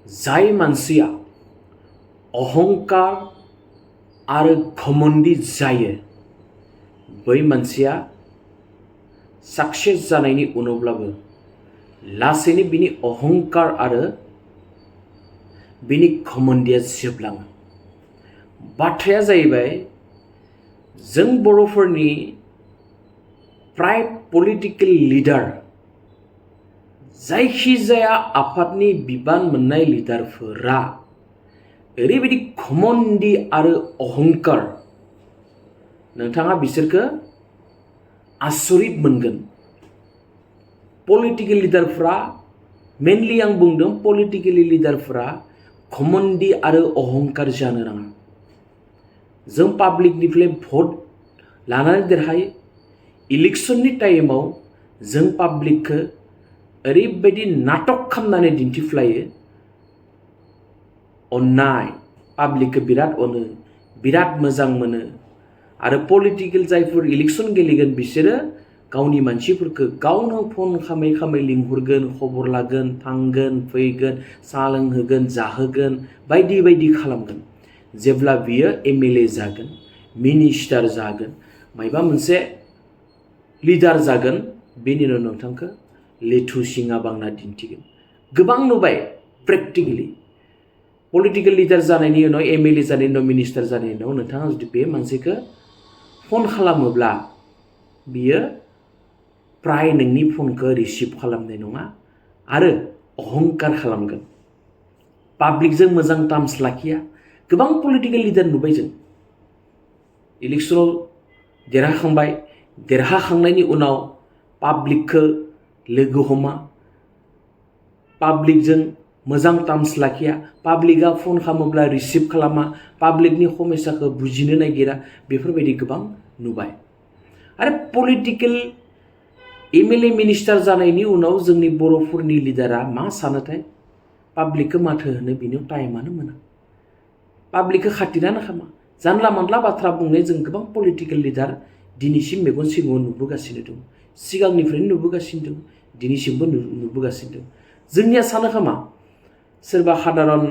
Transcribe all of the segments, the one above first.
जाय मानसिया अहंकार आरो घमंडी जायो बै मानसिया सक्सेस जानायनि उनावब्लाबो लासैनो बिनि अहंकार आरो बिनि घमंडिया जोबलाङो। बाथ्राया जाहैबाय जों बर'फोरनि प्राय पलिटिकल लिडार जायखिजाया आफादनि बिबान मोननाय लिडारफोरा ओरैबायदि घमंडी आरो अहंकार नोंथाङा बिसोरखो आसरित मोनगोन। पलिटिकल लिडारफ्रा मेनलि आं बुंदों पलिटिकल लिडारफ्रा घमंडी आरो अहंकार जानो नाङा। जों पाब्लिकनिफ्राय भट लानानै देरहायो। इलेक्शननि टाइमाव जों पाब्लिकखौ ओरैबायदि नाटक खालामनानै दिन्थिफ्लायो। अन्नाय पाब्लिकखौ बिराद अनो बिराद मोजां मोनो आरो पलिटिकल जायफोर इलेक्शन गेलेगोन बिसोरो गावनि मानसिफोरखौ गावनो फन खामै खामै लिंहरगोन, खबर लागोन, थांगोन, फैगोन, साहा लोंहोगोन, जाहोगोन, बायदि बायदि खालामगोन। जेब्ला बियो MLA जागोन, मिनिस्टार जागोन, मायबा मोनसे लिडार जागोन, बेनि उनाव नोंथांखौ लेथु सिङा बांना दिन्थिगोन। गोबां नुबाय प्रेक्टिकेलि पलिटिकल लिडार जानायनि उनाव MLA जानायनि उनाव मिनिस्टार जानायनि उनाव नोंथाङा जुदि बे मानसिखौ फन खालामोब्ला बियो प्राय नोंनि फनखौ रिसिभ खालामनाय नङा आरो अहंकार खालामगोन। पाब्लिकजों मोजां टार्म्स लाखिया। गोबां पलिटिकल लिडार नुबाय जों इलेक्शनाव देरहाखांबाय, देरहाखांनायनि उनाव पाब्लिकखौ लोगो हमा, पाब्लिकजों मोजां टार्म्स लाखिया, पाब्लिकआ फन खालामोब्ला रिसिभ खालामा, पाब्लिकनि समस्याखौ बुजिनो नागिरा, बेफोरबायदि गोबां नुबाय। आरो पलिटिकल MLA मिनिस्टार जानायनि उनाव जोंनि बर'फोरनि लिडारा मा सानोथाय पाब्लिकखौ माथो होनो बिनियाव टाइमानो मोना, पाब्लिकखौ खाथिरानो खामा, जानला मानला बाथ्रा बुंनाय जों गोबां पलिटिकल लिडार दिनैसिम मेगन सिगाङाव नुबोगासिनो दं, सिगांनिफ्रायनो नुबोगासिनो दं, दिनैसिमबो नुबोगासिनो दं। जोंनिया सानो खोमा सोरबा साधारन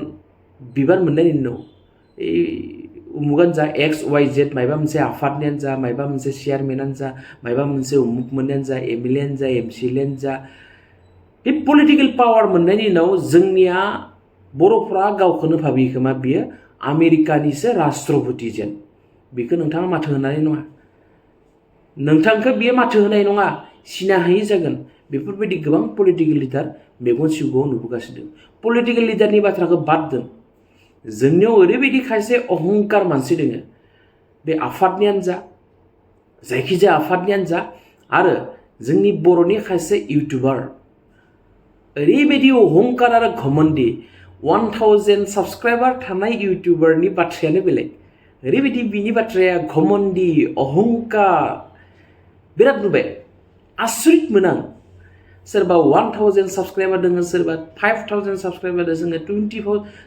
बिबान मोननायनि उनाव उमुगानो जा XYZ मायबा मोनसे आफादनियानो जा, मायबा मोनसे चेयारमेनानो जा, मायबा मोनसे उमुक मोननायानो जा, MLAयानो जा, MCLAयानो जा, बे पलिटिकल पावार मोननायनि उनाव जोंनिया बर'फ्रा गावखौनो भाबियो खोमा बियो आमेरिकानिसो राष्ट्रपति जेन। बेखौ नोंथाङा माथो होनाय नङा, नोंथांखौ बियो माथो होनाय नङा, सिनाहायै जागोन। बेफोरबायदि गोबां पलिटिकल लिडार मेगन सिगाङाव नुबोगासिनो दं। पलिटिकल लिडारनि बाथ्राखौ बाद दोन, जोंनियाव ओरैबायदि खायसे अहंकार मानसि दोङो, बे आफादनियानो जा, जायखिजाया आफादनियानो जा, आरो जोंनि बर'नि खायसे इउटुबार ओरैबायदि अहंकार आरो घमंडी 1000 साबस्क्राइबार थानाय इउटुबारनि बाथ्रायानो बेलेग। ओरैबायदि बिनि बाथ्राया घमंडी, अहंकार बिराद नुबाय। आसरित मोनो आं। सोरबा 1000 साबस्क्राइबार दङ, सोरबा 5000 साबस्क्राइबार दङ, जोङो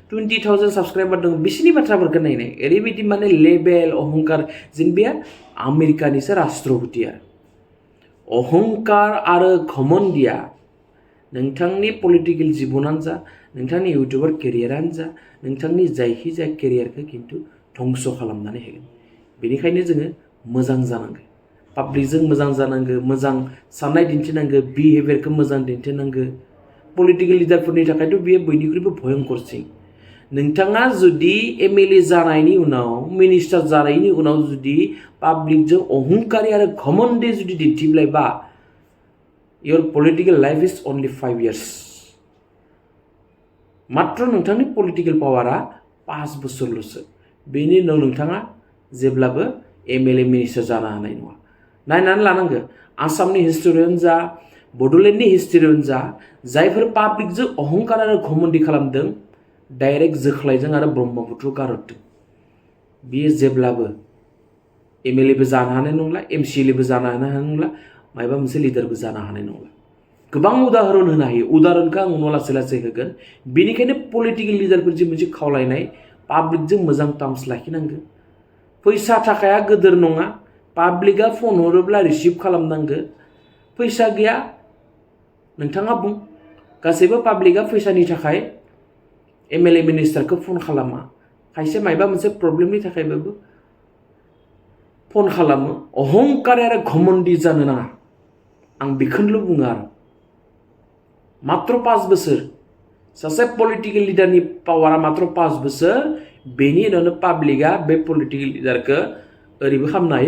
20,000 साबस्क्राइबार दङ। बिसोरनि बाथ्राफोरखौ नायनाय ओरैबायदि माने लेबेल अहंकार जेन बे आमेरिकानिसो राष्ट्रपतिया। अहंकार आरो घमंडीया नोंथांनि पलिटिकल जिबनानो जा, नोंथांनि इउटुबार केरियारानो जा, नोंथांनि जायखिजाया केरियारखौ खिन्थु धंस खालामनानै होगोन। बेनिखायनो जोङो मोजां जानांगौ, पाब्लिकजों मोजां जानांगौ, मोजां साननाय दिन्थिनांगौ, बिहेभियारखौ मोजां दिन्थिनांगौ। पलिटिकल लिडारफोरनि थाखायथ' बेयो बयनिख्रुइबो भयंकरसिन। नोंथाङा जुदि MLA जानायनि उनाव, मिनिस्टार जानायनि उनाव जुदि पाब्लिकजों अहंकारि आरो घमंडी जुदि दिन्थिब्लायबा your political life is only 5 years। मात्र नोंथांनि पलिटिकल पावारा 5 बोसोरल'सो। बेनि उनाव नोंथाङा जेब्लाबो MLA मिनिस्टार जानो हानाय नङा। नायनानै लानांगौ आसामनि हिस्टरियावनो जा, बड'लेण्डनि हिस्टरियावनो जा, जायफोर पाब्लिकजों अहंकार आरो घमंडी खालामदों डाइरेक्ट जोख्लायजों आरो ब्रह्मपुत्र गारहरदों। बियो जेब्लाबो MLAबो जानो हानाय नंला, MCLAबो जानो हानाय नंला, मायबा मोनसे लिडारबो जानो हानाय नंला। गोबां उदाहरन होनो हायो, उदाहरनखौ आं उनाव लासै लासै होगोन। बेनिखायनो पलिटिकल लिडारफोरजों मोनसे खावलायनाय, पाब्लिकजों मोजां टार्म्स लाखिनांगौ। फैसा थाखाया गोदोर नङा, पाब्लिकआ फन हरोब्ला रिसिभ खालामनांगौ। फैसा गैया नोंथाङा बुं, गासैबो पाब्लिकआ फैसानि थाखाय MLA मिनिस्टारखौ फन खालामा खायसे मायबा मोनसे प्रब्लेमनि थाखायबाबो फन खालामो अहंकार आरो घमनदि जानो नाङा आं बेखौनोल' बुङो आरो मात्र 5 बोसोर सासे पलिटिकल लिडारनि पावारा मात्र 5 बोसोर बेनि उनावनो पाब्लिकआ बे पलिटिकल लिडारखौ ओरैबो खालामनो हायो